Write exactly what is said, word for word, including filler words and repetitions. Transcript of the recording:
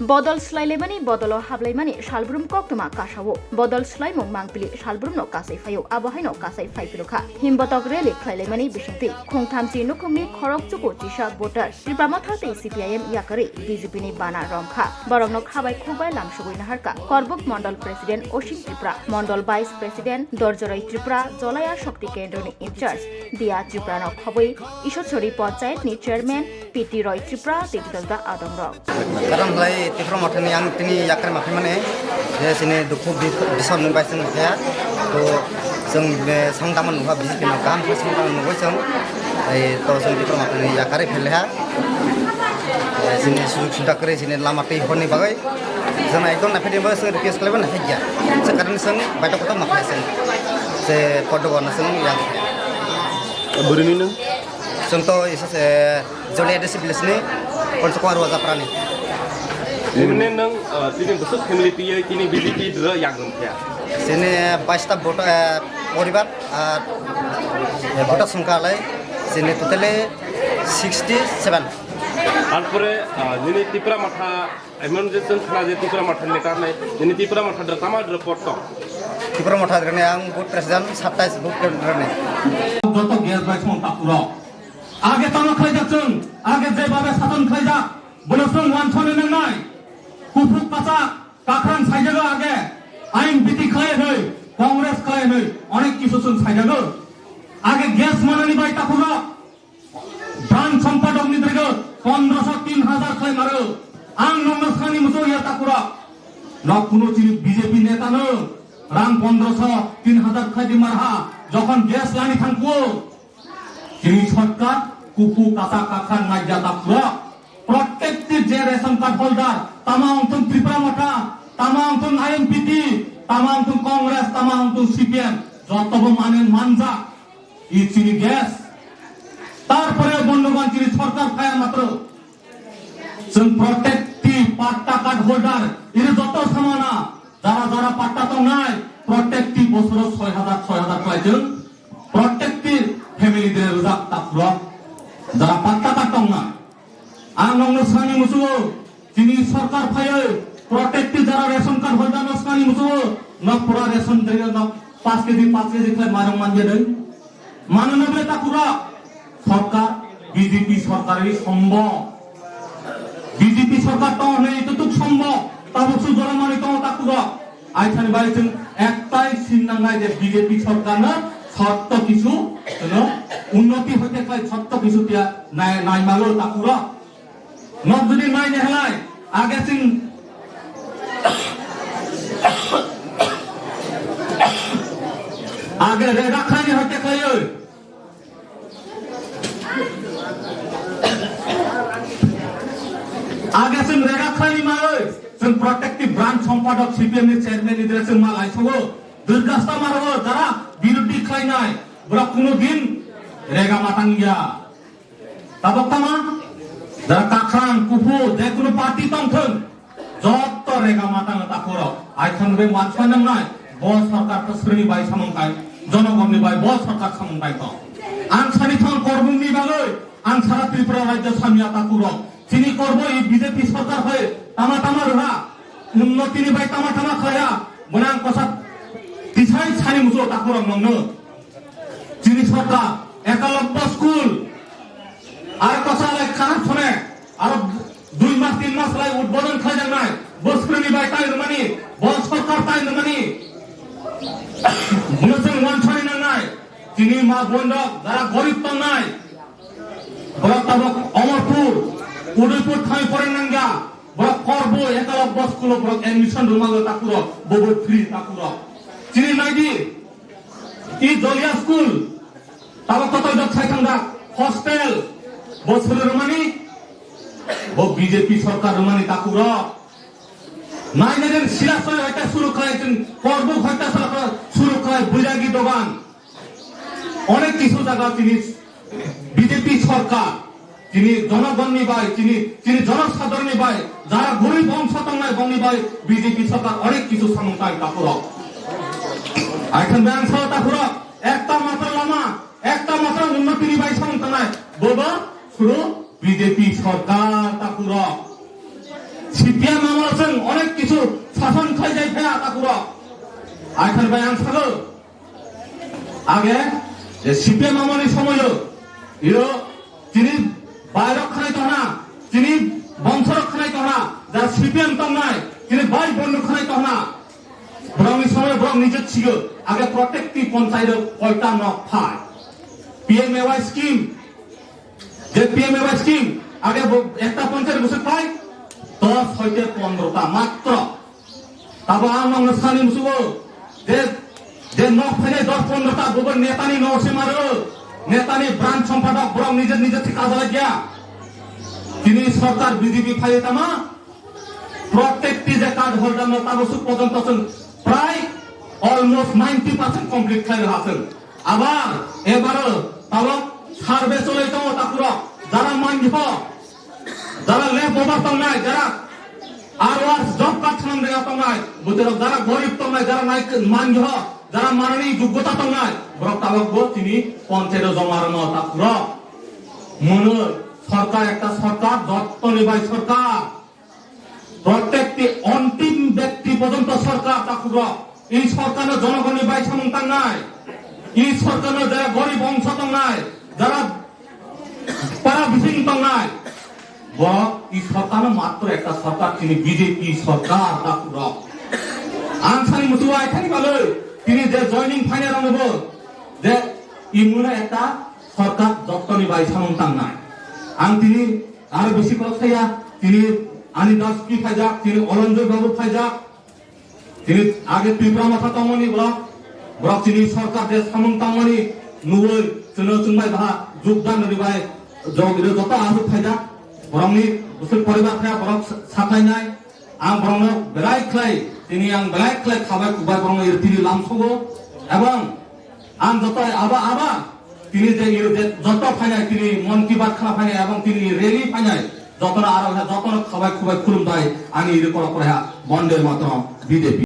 Bodol swlailaimani bodolo hablaimani salbrum koktwma kasao. Bodol swlaimung mangpili salbrumno kasai phaio, abo haino kasai phai philukha. Himbotok rally khlailaimani bisingtwi khungthamchi nukhungni khorok chuku chisa voter Tipra Motha tei C P I M yakarwi B J P ni bana romkha. Borokno khabai khukbai lamsugwi naharkha Korbuk Mondol President Osin Tripura, Mondol Vice President Dorjorai Tripura, Jolaya Shakti Kendroni in charge Dia Tripura no khobwi Isosori Panchayat ni chairman P T Roy Tripura tei juda juda adongrok. Karon lai Tipra Motha ni ang tini yakarma phaimani je sini dukhu bi-, bisam ni bai sini kaya to song, eh, song daman nukha B J P no kaham khe song daman nugwi song ai to song Tipra Motha ni yakarwi phailaha. Eh, sini sujug subida kwrwi sini lama twi horni bagwi. Jana ekdom naphedi ba sing request khlaiba naphedi ya. Sing karon sing baita kotor naphai sing. Se kodo bona sing ya. Bwrwini nung? Sing to isa se Joli A D C village ni Ponchokwa Ruwa Japrani. Nini nung, uh, tini busuk family tiyai tini B J P dra yang rung kya? Sini baista bota, eh, poribar, ah, eh, bota sungka lai. Sini totally sixty seven. Arpore, ah, nini Tipra Motha Emon je chwng khna je Tipra Motha ni neta nai, nini Tipra Motha dra tama dra pot tong. Tipra Motha dra ni ang booth president, satais booth dra ni. Joto gas bai song tapuro. Age tama khlaijak chwng, age je babe sason khlaijak, bono chwng wansoni nangnai. Kuphuk kacha, kakhran saijago age, ain biti khlai hwnwi, Congress khlai hwnwi, onek kisu chwng saijago. Age gas manani bai tapuro. Brand sompadok ni dregel pondroso tin hazar khlai maro. Ang nokno sani muchung ya takura. Nok kuno chini B J P neta no rang pondroso tin hazar khlai di marha. Jokhon gas lani thangkuo. Chini sorkar kuku kasa kakhan naija takura. Protekti je ration card holder, tama wngthung Tripura Motha, tama wngthung I M P T, tama wngthung Congress, tama wngthung C P M, jotobo mane manjak. I chini gas. Tarpore Bondogan chini sorkar phaya matro. Chwng protekti patta card holder, iri joto samana, jara jara patta tongnai, protekti bosoro soi hazar, soi hazar khlai chwng, protekti family de rwjak takhurok, jara patta card tongnai. Ang nokno sani musugo, chini sorkar phaiwi, protekti jara ration card holder no sani musugo, nok pura ration de nok paanch K G, paanch K G khlai mairung manjadeng. Mano na ble takura, sorkar, B J P sorkar ri sombo. B J P sorkar tong hwnwi tutuk sombo, tabuk su joramani tongo takura. Aithani bai chwng ektai sin nangnai je B J P sorkarno sotto kisu, no, unnoti hoite khlai sotto kisu tiya nai, nai malo takura. Nok jodi nai nehlai, age chwng, age rega khlai ni hoite khlai oi. Age chwng rega khlai ni ma oi, chwng protective branch sompadok C P M ni chairman ni dre chwng ma lai sogo, durgasta maro jara birudhi khlai nai, borok kuno din rega matang ya. Tabok tama, jara kakhang, kuphur, je kuno party tong thung, jotto rega matang takhurok. Aithang be mansai nangnai, bo sorkar to sreni bai samung kai, jonogonni bai bo sorkar samung kai to. Ang sani thang korbung ni bagoi, ang sara Tripura rajya samya takhurok. Chini korbo i B J P sorkar hai, tama tama rwha, unnoti ni bai tama tama khaya, bonang kosa tisai sani musugo takhurok nongno. Chini sorkar, Ekalobya school, Aro kosa lai kharap sone, aro dui mas tin mas lai udbodon khlaijaknai, bo sreni bai tai rwmani, bo sorkar tai rwmani. Buno chwng wansani nangnai, chini ma boinrok jara gorib tongnai, borok tabok Omorpur, Udaipur thai poreng nangya, borok korbo Ekalobya school o borok admission rwmalo takhurok, bobo free takhurok. Chini naidi, I Jolia school, tabok kotoi dok sai thangda, hostel, bo suru rwmani, bo B J P sorkar rwmani takhurok. Nai nai den sila soi hoita suru khlai chwng, korbuk hoita sala suru khlai, buiragi dogan. Onek kisu jaga chini B J P sorkar, chini jonogonni bai, chini, chini jonosadharonni bai, jara gorib ongso tongnai bongni bai B J P sorkar onek kisu samung tai takhurok. Aithang bang sao takhurok, ekta matra lama, ekta matra unnotini bai samung tangnai, bobo suru B J P sorkar takhurok. CPM আমল chwng onek kichu sason khlai jai phaya takhurok. Aithar bai ang sago. Age je CPM আমলni somoyo iro chini bairok khnai tongna, chini bongsorok khnai tongna, ja CPM tongnai, chini bai bondhu khnai tongna. Borokni somoyo borok nije sigo, age protekti ponchayat koita nok phai. PMAY scheme, je PMAY scheme, age bo ekta ponchayat bwswk phai, dos hoite pondro ta matro. Tabo ang nokno sani musugo, je, je nok phainai dos pondro ta bobo netani nok se maro, netani branch sompadak borok nije nije thik kajalak ya. Chini sorkar BJP phai tama, protekti je card holder no tabo suk porjonto chwng prai almost ninety percent complete khlai rwha chwng. Abar ebaro tabo survey cholai tongo takhurok, jara manjho, jara left over tongnai, jara arwas job card sanam rega tongnai, buterok jara gorib tongnai, jara nai manjho, jara manani joggota tongnai, borok tabok bo chini ponchayat joma rwno takhurok. Mono sorkar ekta sorkar, jottoni bai sorkar. প্রত্যেকটি অন্তিম ব্যক্তি পর্যন্ত সরকার তা খুব এই সরকারও জনগণের বাই সামন তার নাই। এই সরকারও যারা গরিব অংশ তার নাই, যারা পারা বিশিং তার নাই। বরং এই সরকারও মাত্র একটা সরকার, তিনি বিজেপি সরকার তা খুব আনসানি মুসুয়া এখানে ভালো তিনি যে জয়নিং ফাইনাল আনব যে ইমুনে একটা সরকার যত্তনি বাই সামন তার নাই। আন তিনি Aro bisi kok saya, tini ani das ki phaijak, tini Olonjoy babu phaijak, tini age Tipra Motha tongmani borok, borok tini sorkar je samung tangmani nuwi chwngno chwngbai baha jogdan rwbai jog iro joto aswk phaijak, borokni bwswk poribar phaya borok saklainai, ang borokno belai khlai, tini ang belai khlai khabai kubai borokno iro tini lamsogo, ebong Ang joto aba aba tini je iro je joto phainai tini Mon Ki Baat khna phainai ebong tini rally phainai jotono aro ha jotono khabai khubai khulumbai ani iro korok korok ha Bande Mataram B J P.